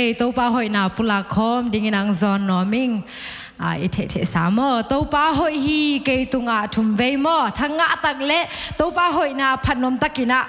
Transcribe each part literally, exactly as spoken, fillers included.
Ei, Topa hoihna pulak khawm dingin ang zawn nuam ing. Ah, i theihtheihsa maw? Topa hoih hi kei tungah thum vei maw? Thangah tak le Topa hoihna phatnuam takin ah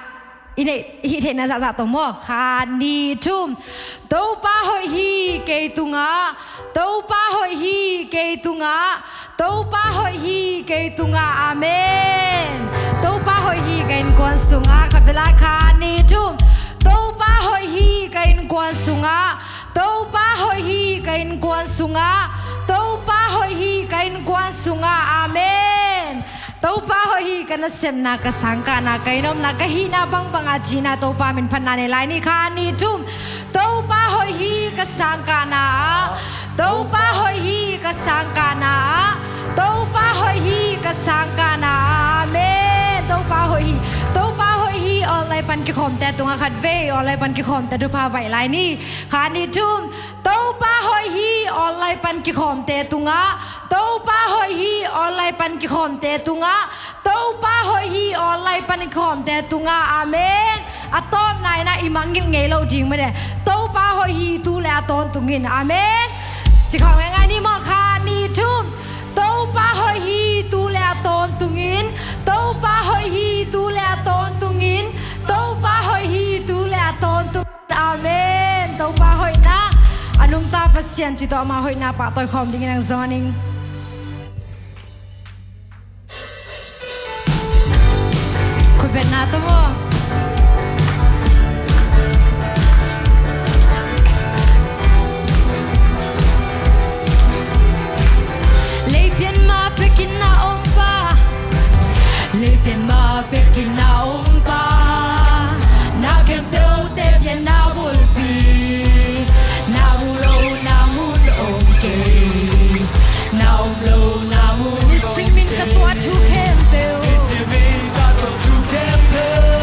i neih, i hih theihna zahzah tawh maw? Khat, nih, thum. Topa hoih hi kei tungah, Topa hoih hi kei tungah, Topa hoih hi kei tungah. Amen. Topa hoih hi ka innkuan sungah. Khat vei la, khat, nih, thum. Topa hoih hi ka innkuan sungah, Topa hoih hi ka innkuan sungah, Topa hoih hi ka innkuan sungah. Amen. Topa hoih hi ka nasepna, ka sangkahna, ka inn omna, ka hihna bangbang ah cihna Topa min phatna nei lai ni. Khat, nih, thum. Topa hoih hi ka sangkahna ah, Topa hoih hi ka sangkahna ah, Topa hoih hi ka sangkahna ah. Amen. Topa hoih hi. Topa hoih hi. Online pan kikhawmte tungah khat vei, online pan kikhawmte thupha vaih lai ni. Khat, nih, thum. Topa hoih hi. Online pan kikhawmte tungah, Topa hoih hi. Online pan kikhawmte tungah, Topa hoih hi. Online pan kikhawmte tungah. Amen. A tawpna in ah i mangngilh ngei lo ding mah e. Topa hoih hi tu le a tawntungin. Amen. Ci khawm ngeingai ni maw? Khat, nih, thum. Topa hoih hi tu le a tawntungin, Topa hoih hi tu le a tawntungin, Topa hoih hi tu le a tawntungin. Amen. Topa hoihna, a nungta Pasian cih tawh ama hoihna pahtawi khawm dingin ang zawn ing. Khutbetna tawh maw? Lei pian mah pekin na om pa, lei pian mah pekin na om pa, na khempeuhte pianna bulpi, na mu lohna mun om kei, na om lohna mun om kei. Nisimin ka tuah thu khempeuh, nisimin ka tuah thu khempeuh,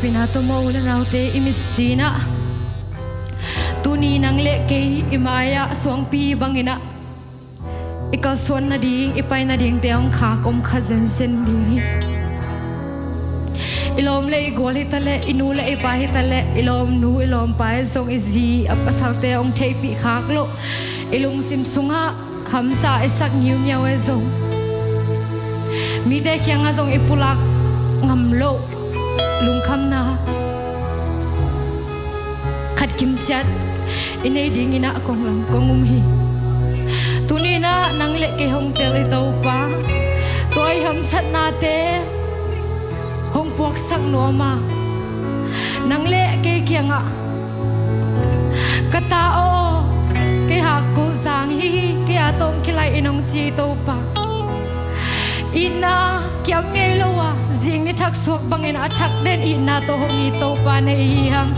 Ina tawh maw u le naute, i mit sinah tuni nang le kei i mai-ah suangpi banginah i kalsuan nading, i pai nadingte hong khak om kha zenzen ding hi. I lawm le i gual hitaleh, i nu le i pa hitaleh, i lawmnu i lawmpa zong, i zi a pasalte hong theihpih khak loh, i lungsim sungah hamsa i sak ngiungiau e zong, mite kiangah zong i pulak ngam loh lungkhamna khat kimciat i nei dinginah kong lam kong um hi. Tuninah nang le kei hong tel i Topa, tua i hamsatnate hong puaksak nuam a, nang le kei kiangah, ka ta aw, kei hakkul zang hi, kei a tawh kilai in hong ci i Topa. Itna kiam ngei lo a, zing ni thak suak bangin a thak den itna tawh hong it Topa na hi hang.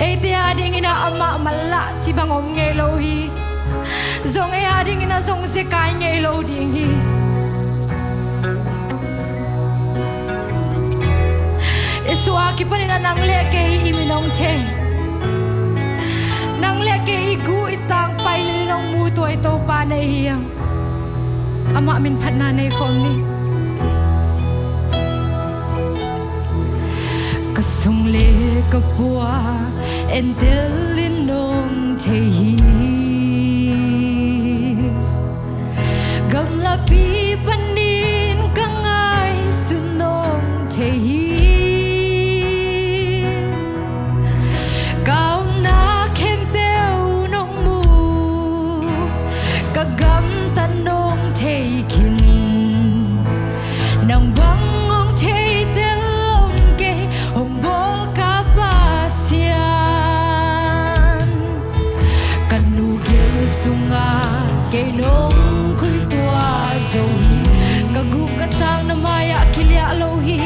Eite a dinginah amah manlah ci bang om ngei lo hi. Zong ei a dinginah zong zekai ngei lo ding hi. Jesuh a kipaninah nang le kei i min hong thei, nang le kei i gu i tang pai lilin hong mu tua i Topa na hi hang. Amah min phatna nei khawm ni. Ka sung le ka pua entel in nong thei hi. Gamlapi panin ka ngaihsun nong thei hi. Ka omna khempeuh nong mu, ka gamtat nong thei khin. Nang bang hong thei tel om kei, hong bawl ka Pasian. Ka nu gil sungah kei nong khuitua zo hi. Ka gu ka tang na mai-ah kiliah lo hi.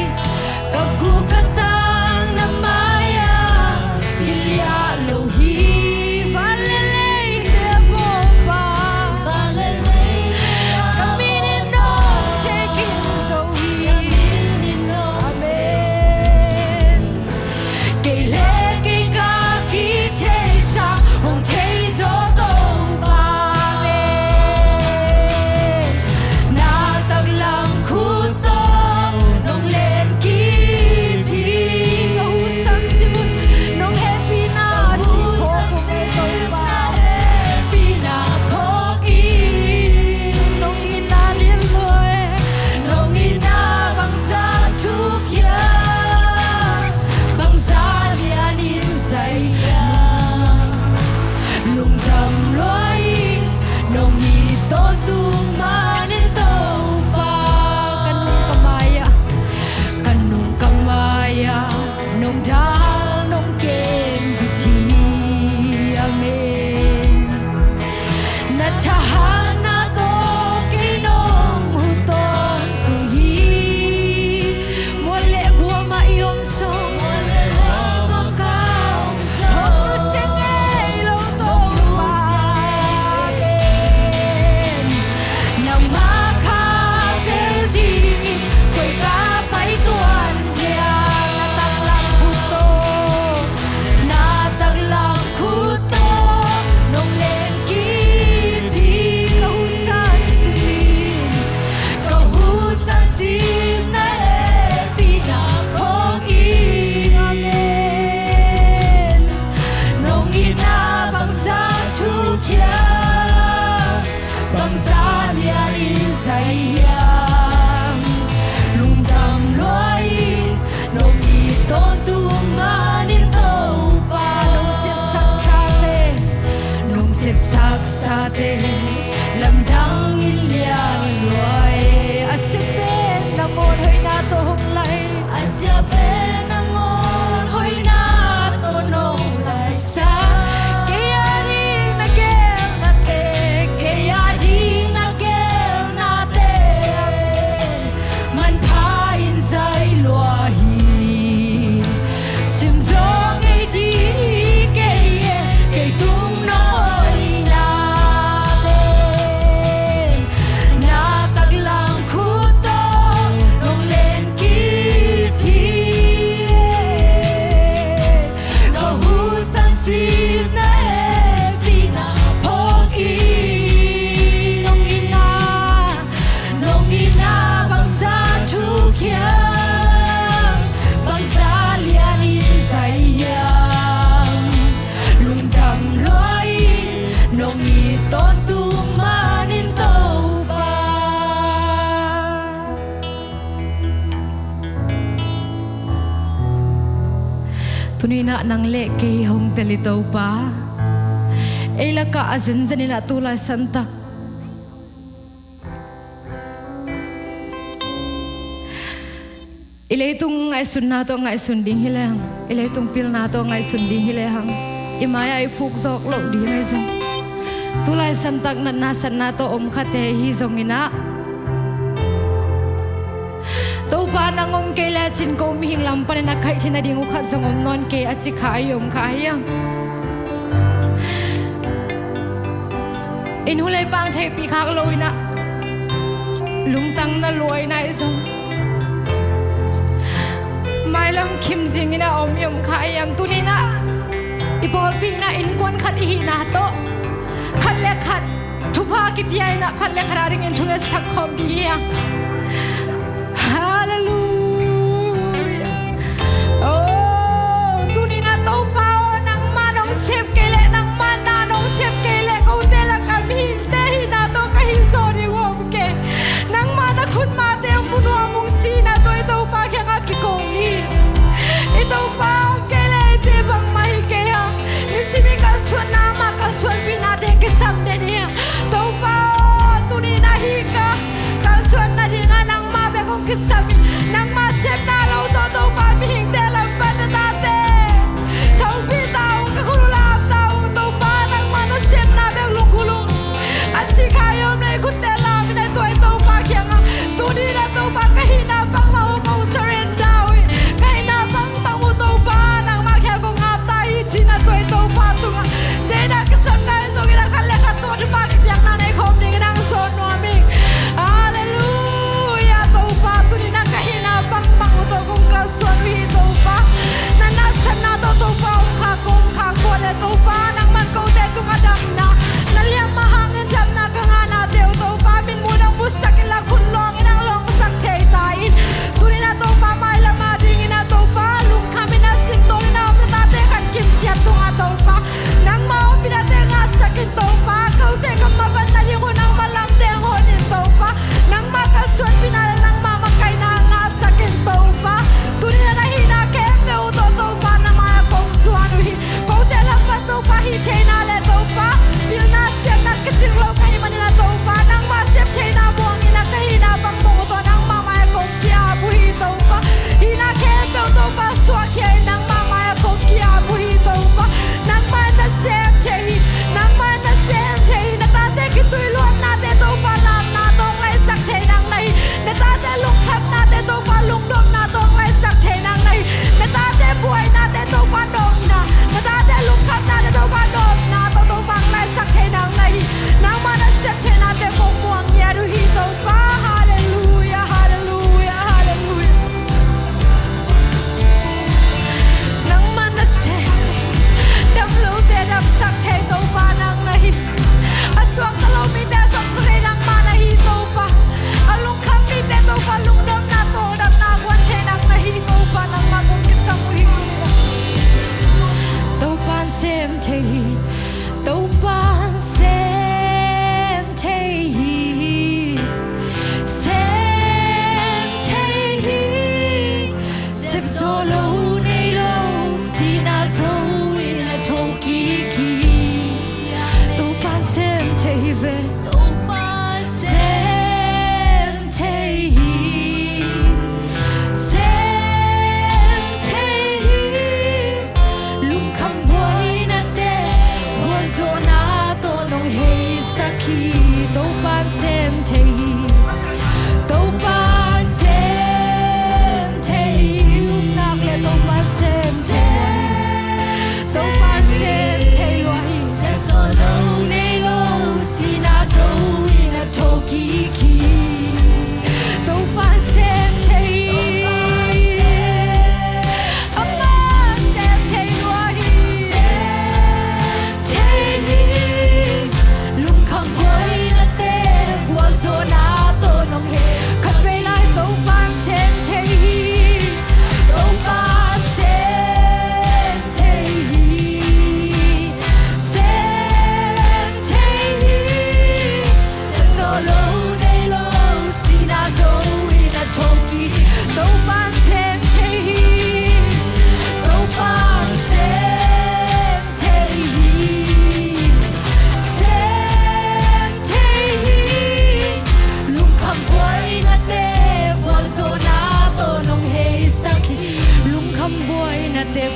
Ka gu ka tang na mai-ah kiliah lo hi. Van le leite bawlpa, van le leite ka min in nong thei khin zo hi. Amen. Kei le kei ka kithei sang hong thei zo Topa. Amen. Na taklam khut tawh nong len kip hi. Ka husan sim un, nong hehpihna ci phawk ung e Topa. Hehpihna phawk ing. Nong itna lian lua e. Nong itna bangzah thuk hiam, bangzah lianin zai hiam. Lungdam lua ing, nong it tawntung manin Topa. Ka nung ka mai-ah, ka nung ka mai-ah nong dal nong kem bit hi. Amen. Na thahatna tawh kei nong huh tawntung hi. Mual le gua mah i om sung, mual le gua mah ka om sung, hong nusia ngei lo Topa. Amen. Nangmah ka pel dingin koi ka pai tuan dia. Na taklam khut tawh, na taklam khut tawh nong len kip hi. Ka husan sim in, ka husan sim na hehpihna phawk ing. Amen. Nong itna bangzah thuk hiam, bangzah lianin zai hiam. Lungdam lua ing, nong it tawntung manin Topa. Nong sepsaksate, nong sepsaksate lamdang in lian lua e. A sia pen nangawn hoihna tawh hong lai. A sia pen nangawn hoihna tawh nong lai. Sa, kei a ding na gelnate, kei a ding na gelnate, manpha in zai lua hi. Sim zaw ngei ding hi kei e, kei tung nong hoihnate. Tuni-in ah nang le kei hong tel hi Topa. Ei lakah a zenzen in ah tulai santak i leitung ngaihsunna tawh ngaihsun ding hi lehang, i leitung pilna tawh ngaihsun ding hi lehang, i mai-ah i phuk zawk loh ding ahi zong, tulai santak natna satna tawh om khate hi zongin ah, Topa nang om kei lecin ko mihing lam panin a kaih theih nading uh khat zong om nawn kei a ci kha ahi om kha ahi hiam? Inn hulei pang theihpih khak lo-in ah, lungtang na luai na i zong, mailam khim zingin a om i om kha ahi hiam? Tuni-in ah i pawlpi-in ah innkuan khat i hihna tawh khat le khat thupha kipia-in ah khat le khat adingin thungetsak khawm ding hi a. Halleluiah. Oh, tuni-in ah Topa aw, nangma nong sep kei leh, nangma na nong sep kei leh, kote lakah mihingte hihna tawh ka hih zaw ding uh om kei. Nangma na khutmate mu nuam ung ci-in ah tua i Topa kiangah kiko hi. I Topa om kei leh eite bangmah hi kei a. Nisim i kalsuanna mah kalsuanpihnate kisam den hi a. Topa aw, tuni-in ah hih ka kalsuan nadingah nangmah bek hong kisam hi. Nangmah sepna lo tawh Topa mihingte lam pan na tate, sawpih ta ung, ka khut uh lam ta ung Topa, nangmah na sepna bek lunggulh ung a ci kha i om leh i khutte lam in ah tua i Topa kiangah tuni-in ah Topa ka hihna bangmah uh kong surrender uh hi. Ka hihna bangmah uh Topa nangmah kiangah kong ap ta hi ci-in ah tua i Topa tungah deihna kisam nai zongin ah khat le khat tawh thupha kipiakna nei khawm dingin hong zawn nuam ing. Halleluiah. Topa tuni-in ah ka hih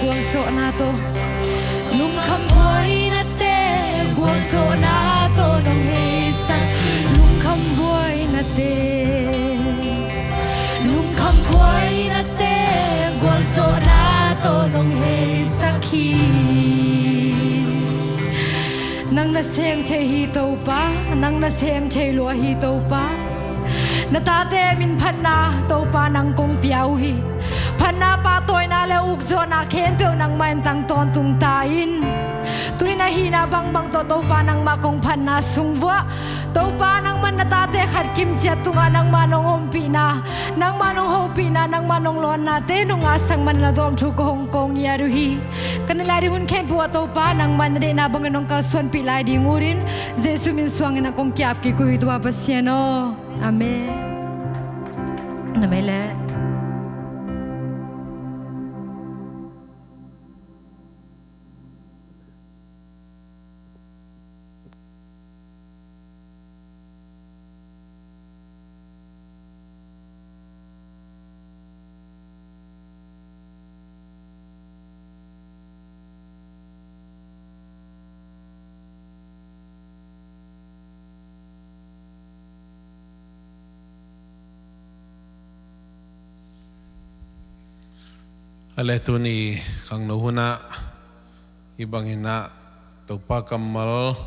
Gualzawhna tawh lungkham buainate, gualzawhna tawh nong heisak. Lungkham buainate, lungkham buainate, gualzawhna tawh nong heisak hi. Nang nasem thei hi Topa, nang nasem thei lua hi Topa. Na tate min phatna Topa nang kong pia uh hi. Phatna, pahtawina le ukzawhna khempeuh nangmah in tang tawntung ta in. Tuni-in a hihna bangbang tawh Topa nangmah kong phatna sung vuah. Topa nangman na tate khat kimciat tungah nangmah nong ompihna, nangmah nong hopihna, nangmah nong lawnnate nong ngahsak man na dawm thu ka hong ko ngiat uh hi. Ka nilh lai ding hun khempeuh ah Topa nangmah na deihna bangin nong kalsuanpih lai ding utin Jesu min suangin a kong ki-ap kik uh hi Topa Pasian aw. Amen. Na mei leh. A le tuni khangno hunah hih bangin ah Topa kammal